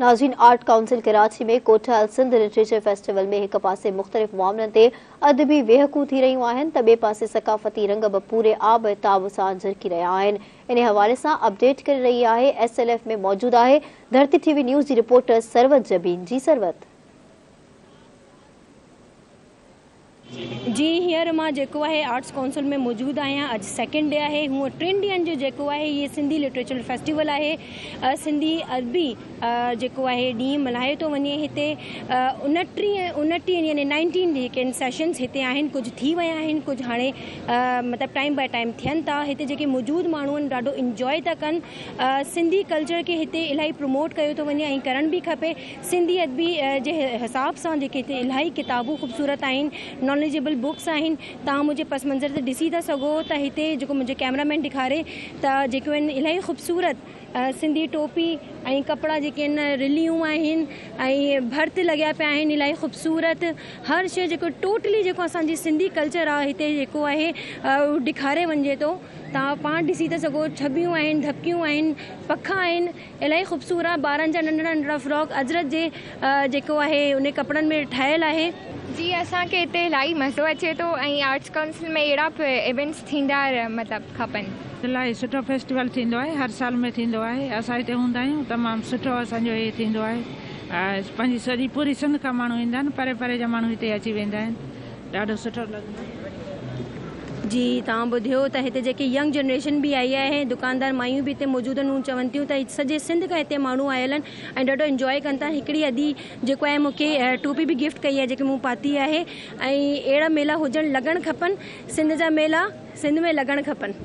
ناظرين art council Karachi ۾ ڪوٺايل Sindh literature festival ۾ هڪ پاسي مختلف معاملن تي ادبي ويهڪون ٿي رهيون آهن ته ٻئي پاسي ثقافتي رنگ به پوري آب ۽ تاب سان جرڪي رهيا آهن انهي حوالي سان اپڊيٽ ڪري رهي آهي ايس ايل ايف ۾ موجود آهي ڌرتي ٽي وي نيوز جي رپورٽر ثروت جبين جي ثروت. جي هينئر مان جيڪو آهي آرٽس ڪائونسل ۾ موجود آهيان اڄ سيڪنڊ ڊي آهي هونء ٽن ڏينهن جو جيڪو آهي هي سنڌي لٽريچر فيسٽيول آهي سنڌي ادبي جيڪو آهي ڏينهن ملهايو ٿو وڃي هتي انٽيهه انٽيهه يعني نائنٽين جيڪي آهن سيشنز هتي آهن ڪجهه ٿي ويا آهن ڪجهه هاڻي مطلب ٽائيم باء ٽائيم ٿين ٿا هتي جيڪي موجود ماڻهو آهن ڏاڍو انجواء ٿا ڪن سنڌي ڪلچر کي هتي الاهي پروموٽ ڪيو ٿو وڃي ۽ ڪرڻ به کپي سنڌي ادبي جي حساب سان جيڪي هتي الاهي ڪتابون خوبصورت آهن ناليجبل بڪس آهن توهان منهنجي پس منظر تي ڏسي ٿا سگهو ته هتي جيڪو منهنجو ڪيمرا مين ڏيکاري ته جيڪو آهن الاهي خوبصورت سنڌي ٽوپي ۽ ڪپڙا جيڪي آهن رليون آهن ۽ ڀرت لڳيا پيا آهن الاهي خوبصورت هر شي جيڪو ٽوٽلي جيڪو اسان جي سنڌي ڪلچر آهي هتي جيڪو آهي اهو ڏيکاري وڃجي ٿو توهان پاڻ ڏسي ٿا سگهو ڇٻيون آهن ڌپڪيون آهن پکا آهن الاهي خوبصورت ٻارن جا ننڍڙا ننڍڙا فراڪ اجرڪ جي جيڪو آهي انهي ڪپڙن ۾ ٺاهيل آهي. جي اسان کي هتي الاهي مزو اچي ٿو ۽ آرٽس ڪائونسل ۾ اهڙا به ايونٽس ٿيندا مطلب کپن. الاهي سٺو فيسٽيول ٿيندو آهي هر سال ۾ ٿيندو آهي اسان هتي هوندا آهيون تمام سٺو اسان جو هي ٿيندو آهي پنهنجي سڄي پوري سنڌ کان ماڻهو ايندا آهن پري پري جا ماڻهو هتي اچي ويندا آهن ڏاڍو سٺو لڳندو آهي. جي توهان ٻڌيو ته هتي جيڪي ينگ جنريشن به آئي آهي دڪاندار مايون به هتي موجود آهن هو چون ٿيون ته سڄي سنڌ کان هتي ماڻهو آيل آهن ۽ ڏاڍو انجواء ڪن ٿا هڪڙي ادي جيڪو آهي مون کي ٽوپي به گفٽ ڪئي آهي جيڪي مون پاتي آهي ۽ اهڙا ميلا هجڻ لڳڻ کپن سنڌ جا ميلا سنڌ ۾ لڳڻ کپن.